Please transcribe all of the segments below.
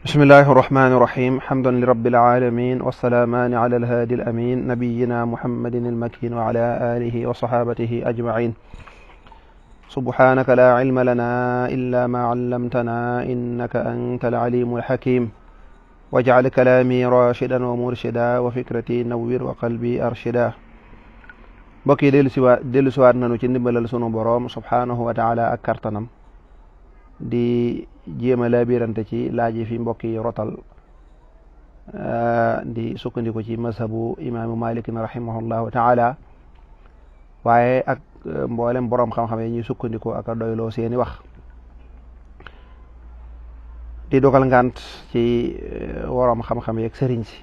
bismillahi irrahmani irrahim hamdan lirabbil alamin wasalaamaani ala alhaadi alamin nabiyina muhammadin almakin wa ala alihi wa sahabatihi ajmain subhanaka la ilma lana illa ma allamtana innaka anta alalimu alhakim wajcal kalaami rashidan wa murshida wa fikrati nawwir wa qalbi arshida mbokk yi dellu siwaat nanu ci ndimbalal sunu boroom subhanahu wa taala ak kartanam di jéema laabirante ci laaj yi fi mbokk yi rotal di sukkandiku ci mazhabu imaamu malikin rahimahullahu taala waaye ak mboolem boroom xam-xam yi ñuy sukkandiku ak a doyloo seeni wax di dogal ngant ci woroom xam-xam yeeg sëriñ si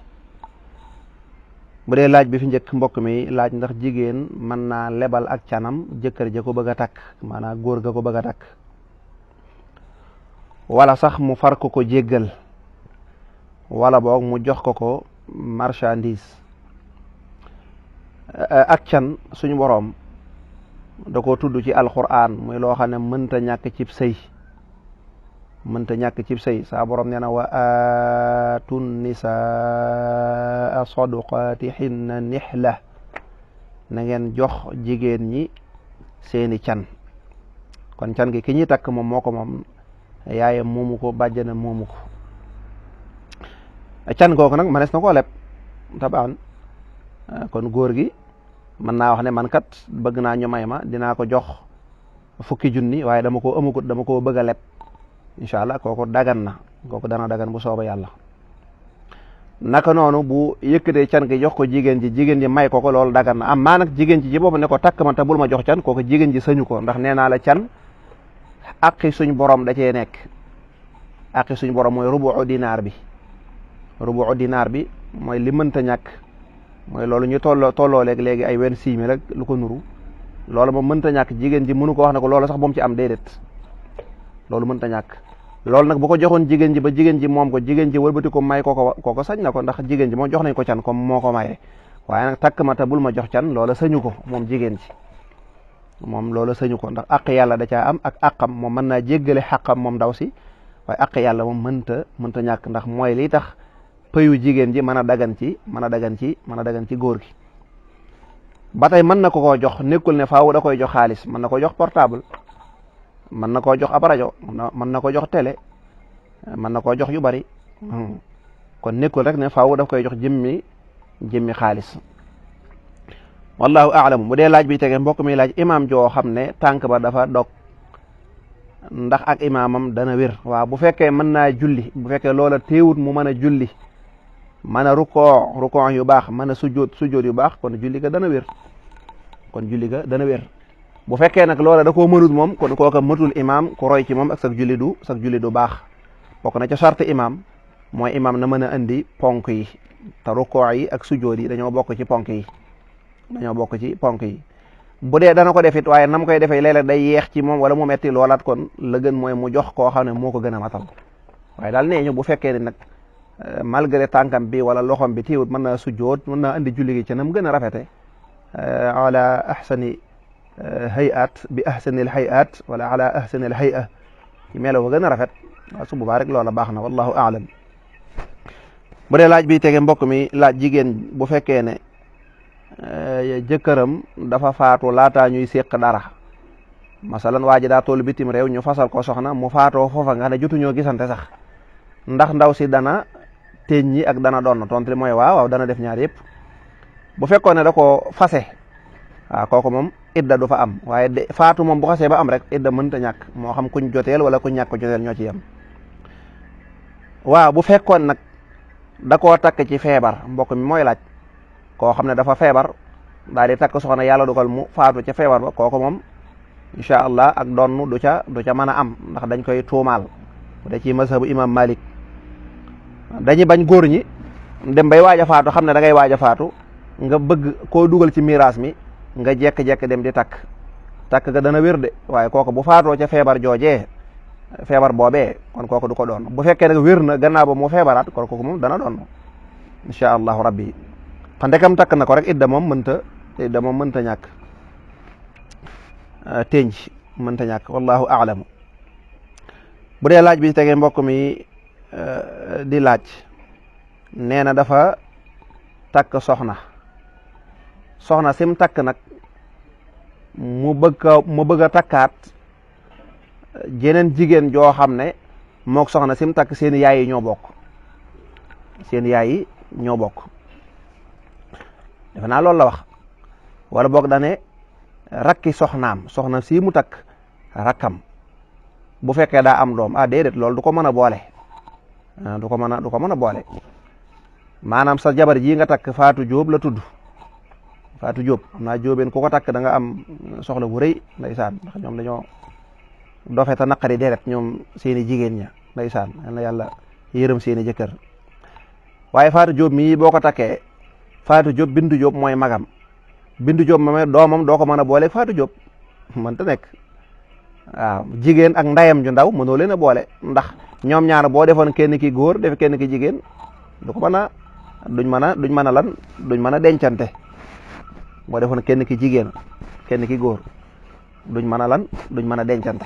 bu dee laaj bi fi njëkk mbokk mi laaj ndax jigéen mën naa lebal ak canam jëkkër ja ko bëgg a takk maanaam góor ga ko bëgg a takk wala sax mu far ko jéggal wala boog mu jox ko marchandise ak can suñu boroom da ko tudd ci alquran muy loo xam ne mënta ñàkk cib sëy saa boroom nee na wa aatun nisaa sadaqatihinna nihla na ngeen jox jigéen ñi seeni can kon can gi ki ñuy takk moom moo ko moom yaayam moomu ko bàjjanam moomu ko can googu nag manees na koo leb tabaan kon góor gi mën naa wax ne man kat bëgg naa ñu may ma dinaa ko jox 1000 junni waaye dama koo amugut dama koo bëgg a leb incha allah kooku dagan na kooku dana dagan bu sooba yàlla naka noonu bu yëkkatee can gi jox ko jigéen ji may ko loolu dagan na am maa nag jigéen ji boobu ne ko takk man te bul ma jox can kooku jigéen ji sañu ko ndax nee naa la can aqi suñ borom da cee nekk aqi suñ borom mooy rubu dinaar bi mooy li mënta ñàkk mooy loolu ñu tolloo léegi ay 26 000 rek lu ko nuru loolu moom mënta ñàkk jigéen ji mënu ko wax ne ko loolu sax bu mu ci am déedéet loolu mënta ñàkk loolu nag bu ko joxoon jigéen ji ba jigéen ji moom ko jigéen ji wëlbati ko may kooko sañ na ko ndax jigéen ji moom jox nañ ko can comme moo ko mayee waaye nag takk ma te bul ma jox can loola sañu ko moom jigéen ji moom loola sañu ko ndax àq yàlla da caa am ak àqam moom mën naa jéggale xàqam moom ndaw si waaye àq yàlla moom mënta ñàkk ndax mooy li tax pëyu jigéen ji mën a dagan ci góor gi ba tey mën na ko koo jox nekkul ne faaw da koy jox xaalis mën na ko jox portable mën na koo jox ab rajo mën na ko jox télé mën na koo jox yu bari kon nekkul rek ne faaw daf koy jox jëmmi xaalis wallahu a'lam bu dee laaj bi tege mbokk mi laaj imaam joo xam ne tànk ba dafa dog ndax ak imaamam dana wér waaw bu fekkee mën naa julli bu fekkee loola teewut mu mën a julli mën a rukoo yu baax mën a sujjóot yu baax kon julli ga dana wér bu fekkee nag loola da koo mënut moom kon kooka matul imaam ku roy ci moom ak sag julli du baax bokk na ca charte imaam mooy imaam na mën a andi ponk yi te rukoo yi ak sujjóot yi dañoo bokk ci ponk yi bu dee dana ko defit waaye nam koy defee léeg-léeg day yeex ci moom wala mu metti loolaat kon la gën mooy mu jox koo xam ne moo ko gën a matal waaye daal nee ñu bu fekkee ne nag malgré tànkam bi wala loxom bi tiiwut mën naa sujjoot mën naa andi julli gi ci nam gën a rafete ala ahsani hayat bi ahsanil hayat wala ala ahsanil hay'a ci melo gën a rafet waaw su boobaa rek loola baax na wallahu a'lam bu dee laaj bi tege mbokk mi laaj jigéen bu fekkee ne jëkkëram dafa faatu laataa ñuy séq dara masalan waa ji daa toll bitim réew ñu fasal ko soxna mu faatoo foofa nga xam ne jotuñoo gisante sax ndax ndaw si dana teññi ak dana doon tontu li mooy waaw dana def ñaar yëpp bu fekkoon ne da ko fase waaw kooku moom idda du fa am waaye faatu moom bu xasee ba am rek idda mënta ñàkk moo xam kuñ joteel wala kuñ ñàkk joteel ñoo ci yem waaw bu fekkoon nag da koo takk ci feebar mbokk mi mooy laaj koo xam ne dafa feebar daal di takk soxna yàlla dugal mu faatu ca feebar ba kooku moom incha allah ak donn du ca mën a am ndax dañ koy tuumaal bu dee ci mazhabu imam malik dañuy bañ góor ñi dem bay waaj a faatu xam ne da ngay waaj a faatu nga bëgg koo dugal ci miraas mi nga jekk-jekk dem di takk ga dana wér de waaye kooku bu faatoo ca feebar joojee feebar boobee kon kooku du ko doon bu fekkee nag wér na gannaaw ba mu feebaraat kon kooku moom dana doon incha allahu rabbi fa ndekam takk na ko rek idda moom mënta ñàkk tenj mënta ñàkk wallahu a'lam bu dee laaj bi tege mbokk mi di laaj nee na dafa takk soxna sim takk nag mu bëgg a takkaat jeneen jigéen joo xam ne mook soxna sim takk seen yaay yi ñoo bokk defe naa loolu la wax wala boog dane rakki soxna si mu takk rakkam bu fekkee daa am doom déedéet loolu du ko mën a boole du ko mën a boole maanaam sa jabar ji nga takk Faatu Jóob la tudd Faatu Jóob xam naa jóobeen ku ko takk da nga am soxla bu rëy ndeysaan ndax ñoom dañoo dofe ta naqari deret ñoom seeni jigéen ña ndeysaan yal na yàlla yërëm seeni jëkkër waaye Faatu Jóob mii boo ko takkee Faatu Jóob Bintu Jóob mooy magam Bintu Jóob ma doomam doo ko mën a boole Faatu Jóob mënta nekk waaw jigéen ak ndayam ju ndaw mënoo leen a boole ndax ñoom ñaar boo defoon kenn ki góor def kenn ki jigéen du ko mën a duñ mën a dencante boo defoon kenn ki jigéen kenn ki góor duñ mën a dencante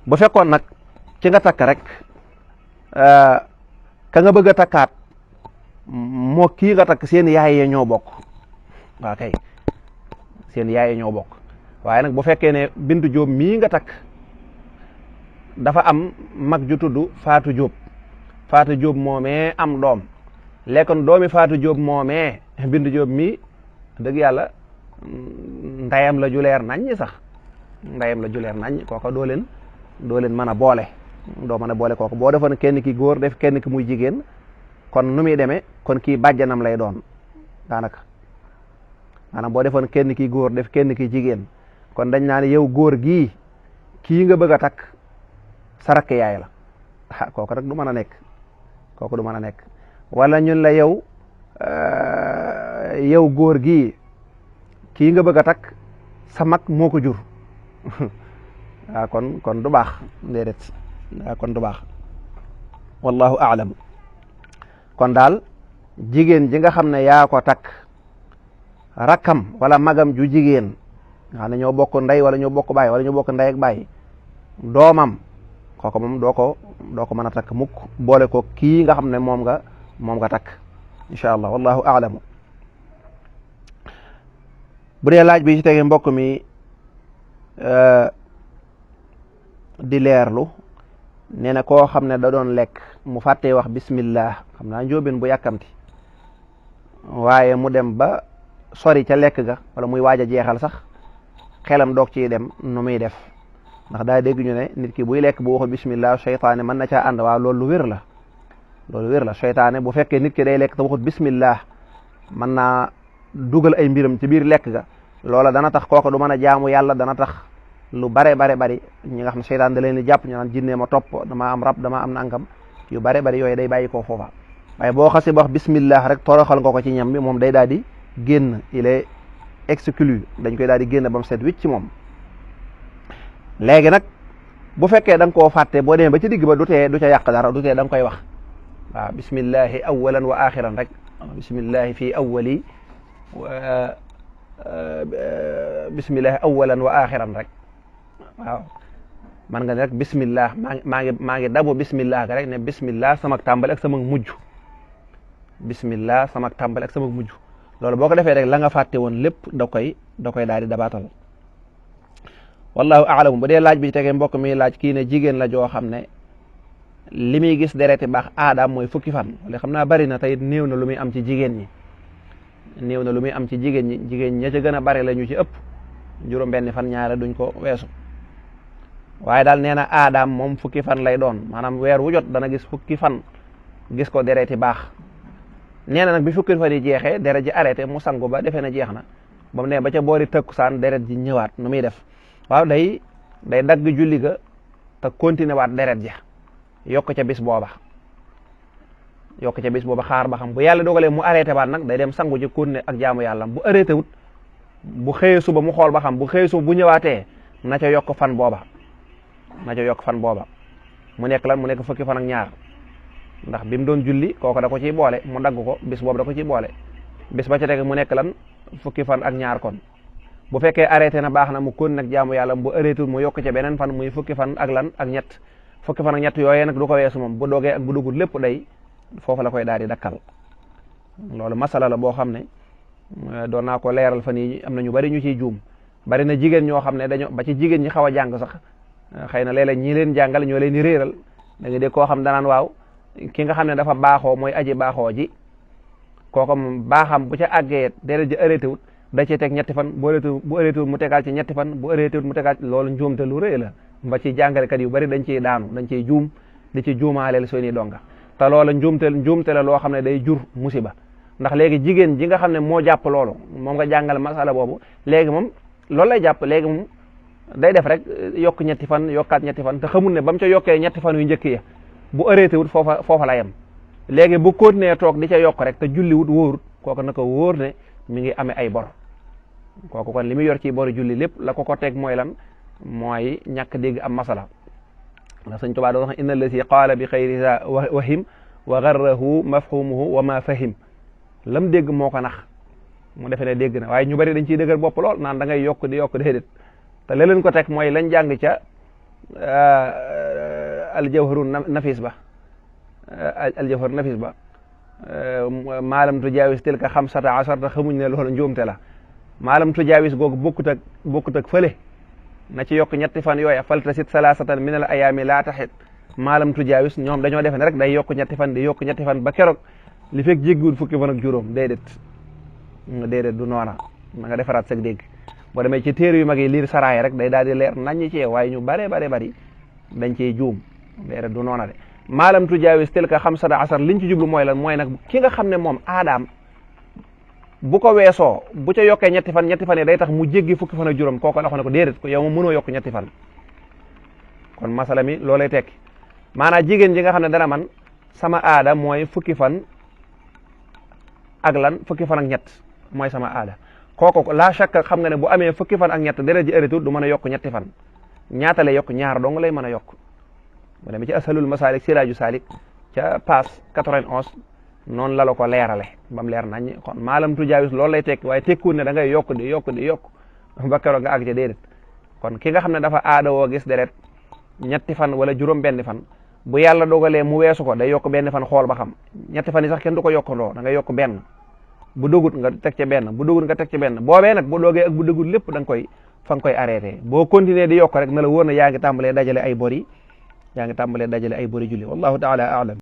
bu fekkoon nag ci nga takk rek ka nga bëgg a takkaat moo kii nga takk seen yaay ya ñoo bokk waa kay seen yaay ya ñoo bokk waaye nag bu fekkee ne Bintu Jóob mii nga takk dafa am mag ju tudd Faatu Jóob moomee am doom lekkoon doomi Faatu Jóob moomee Bintu Jóob mii dëgg yàlla ndayam la juleer naññ sax ndayam la juleer naññ kooka doo leen mën a boole doo mën a boole kooku boo defoon kenn ki góor def kenn ki muy jigéen kon nu muy demee kon kii bàjjanam lay doon daanaka maanaam boo defoon kenn ki góor def kenn ki jigéen kon dañ naan yow góor gii kii nga bëgg a takk sa rakk yaay la kooku rek du mën a nekk kooku du mën a nekk wala ñun la yow góor gii kii nga bëgg a takk sa mag moo ko jur kon du baax déedéet kon du baax wallahu a'lam kon daal jigéen ji nga xam ne yaa ko takk rakkam wala magam ju jigéen nga xam ne ñoo bokk ndey wala ñoo bokk baay wala ñoo bokk ndey ak baay doomam kooku moom doo ko mën a takk mukk boole ko kii nga xam ne moom nga takk insha allah wallahu a'lamu bu dee laaj bi ci tege mbokk mi di leerlu nee na koo xam ne da doon lekk mu fàttee wax bismillah xam naa njóobeen bu yàkkamti waaye mu dem ba sori ca lekk ga wala muy waaj a jeexal sax xelam doog ciy dem nu muy def ndax daa dégg ñu ne nit ki buy lekk bu waxul bismillah seytaane mën na caa ànd waaw loolu lu wér la seytaane bu fekkee nit ki day lekk te waxut bismillah mën naa dugal ay mbiram ci biir lekk ga loola dana tax kooku du mën a jaamu yàlla dana tax lu bari ñi nga xam ne seytaan da leen di jàpp ñu naan jinne ma topp dama am rab dama am nangam yu bari yooyu day bàyyi koo foofa waaye boo xasee ba wax bismillah rek toroxal nga ko ci ñam bi moom day daal di génn il est exclu dañ koy daal di génn ba mu set wicc ci moom léegi nag bu fekkee da nga koo fàtte boo demee ba ci digg ba du ca yàq dara du tee da nga koy wax waaw bismillahi awalan wa axiran rek bismillahi fii awali bismillahi awalan wa axiran rek waaw man nga ne rek bismillah maa ngi dabu bismillah ga rek ne bismillah samak tàmbali ak samak mujj bismillah samak tàmbali ak samak mujj loolu boo ko defee rek la nga fàtte woon lépp da koy daal di dabaatal wallahu a'lam bu dee laaj bi tegee mbokk mi laaj kii ne jigéen la joo xam ne li muy gis dereti baax aadaam mooy fukki fan wala xam naa bari na tey néew na lu muy am ci jigéen ñi jigéen ña ca gën a bari la ñu ci ëpp juróom benni fan ñaare duñ ko weesu waaye daal nee na aadaam moom fukki fan lay doon maanaam weer wu jot dana gis fukki fan gis ko dereti baax nee na nag bi fukki fan yi jeexee deret ji arrêté mu sangu ba defee na jeex na ba mu ne ba ca boori tëkkusaan deret ji ñëwaat nu muy def waaw day dagg julli ga te continuer waat deret ja yokk ca bis booba xaar ba xam bu yàlla dogalee mu arrêté waat nag day dem sangu ji continuer ak jaamu yàlla bu arrêté wut bu xëyee suba mu xool ba xam bu xëyee suba bu ñëwaatee na ca yokk fan booba mu nekk lan mu nekk fukki fan ak ñaar ndax bi mu doon julli kooku da ko ciy boole mu dagg ko bis boobu da ko ciy boole bis ba ca teg mu nekk lan fukki fan ak ñaar kon bu fekkee arrêté na baax na mu kon nag jaamu yàlla bu arrêté mu yokk ca beneen fan muy fukki fan ak lan ak ñett fukki fan ak ñett yooyee nag du ko weesu moom bu dogee ak bu dugul lépp day foofu la koy daal di dakkal. loolu masala la boo xam ne doon naa ko leeral fan yi am na ñu bari ñu ciy juum. bari na jigéen ñoo xam ne dañoo ba ci jigéen ñi xaw a jàng sax xëy na léeg-léeg ñi leen jàngal ñoo leen di réeral da nga dégg koo xam danaan waaw ki nga xam ne dafa baaxoo mooy aji baaxoo ji kooku moom baaxam bu ca àggee deret ji arrêté wut da cee teg ñetti fan bu arrêté wut mu tegaal ci ñetti fan bu arrêté wut mu tegaal ci loolu njuumte lu rëy la ba ci jàngalekat yu bari dañ ciy daanu dañ ciy juum di ci juumaaleel seeni donga te loola njuumte la loo xam ne day jur musiba ndax léegi jigéen ji nga xam ne moo jàpp loolu moom nga jàngal masala boobu léegi moom loolu lay jàpp léegi moom day def rek yokk ñetti fan yokkaat ñetti fan te xamul ne ba mu ca yokkee ñetti fan yu njëkk ya bu arrêté wut foofa la yem léegi bu continuer toog di ca yokk rek te julli wut wóorut kooku naka wóor ne mi ngi amee ay bor kooku kon li muy yor ci boru julli lépp la ko teg mooy lan mooy ñàkk dégg am masala la Sëñ Tuubaa doon wax inna allati qaala bi xayri za wahim wa garrahu mafhumuhu wa ma fahim lam dégg moo ko nax mu defe ne dégg na waaye ñu bari dañ ciy dëgër bopp lool naan da ngay yokk di yokk déedéet te leen ko teg mooy lañ jàng ca aljawharu nafis ba maalam tujaawis tilka xamsata asarta xamuñ ne loolu njuumte la maalam tujaawis googu bokkut ak fële na ci yokk ñetti fan yooya falta sit salasatan min al ayaami laa taxit maalam tujaawis ñoom dañoo defe ne rek day yokk ñetti fan di yokk ñetti fan ba keroog li fekk jéggiwul fukki fan ak juróom déedéet du noona na nga defaraat sag dégg boo demee ci téere yu mag yi liir saraay rek day daal di leer naññi ci waaye ñu bari dañ ciy juum déedéet du noona de maalam tujaawis tilka xamsata asar liñ ci jublu mooy lan mooy nag ki nga xam ne moom aadaam bu ko weesoo bu ca yokkee ñetti fan yi day tax mu jéggi fukki fan ak juróom kooku la wax ne ko déedéet ko yow moom mënoo yokk ñetti fan kon masala mi loolay tekki maanaam jigéen ji nga xam ne dana man sama aada mooy fukki fan ak ñett mooy sama aada kooku la shakka xam nga ne bu amee fukki fan ak ñett deret ji arrêté du mën a yokk ñetti fan ñaata lay yokk ñaar dong lay mën a yokk bu demee ci asalul masalik siraaju salik ca page 91 noonu la ko leerale ba mu leer nañ kon maalam tujaawis loolu lay tekki waaye tekkuwul ne da ngay yokk di yokk ba keroog nga àgg ca déedéet kon ki nga xam ne dafa aada woo gis deret ñetti fan wala juróom benn fan bu yàlla dogalee mu weesu ko day yokk benn fan xool ba xam ñetti fan yi sax kenn du ko yokkandoo da ngay yokk benn bu dogut nga teg ca benn bu dogut nga teg ca benn boobee nag bu dogee ak bu dogut lépp da nga koy fa nga koy arrêté boo continuer di yokk rek na la wóor na yaa ngi tàmbalee dajale ay bori julli wallahu taala aalam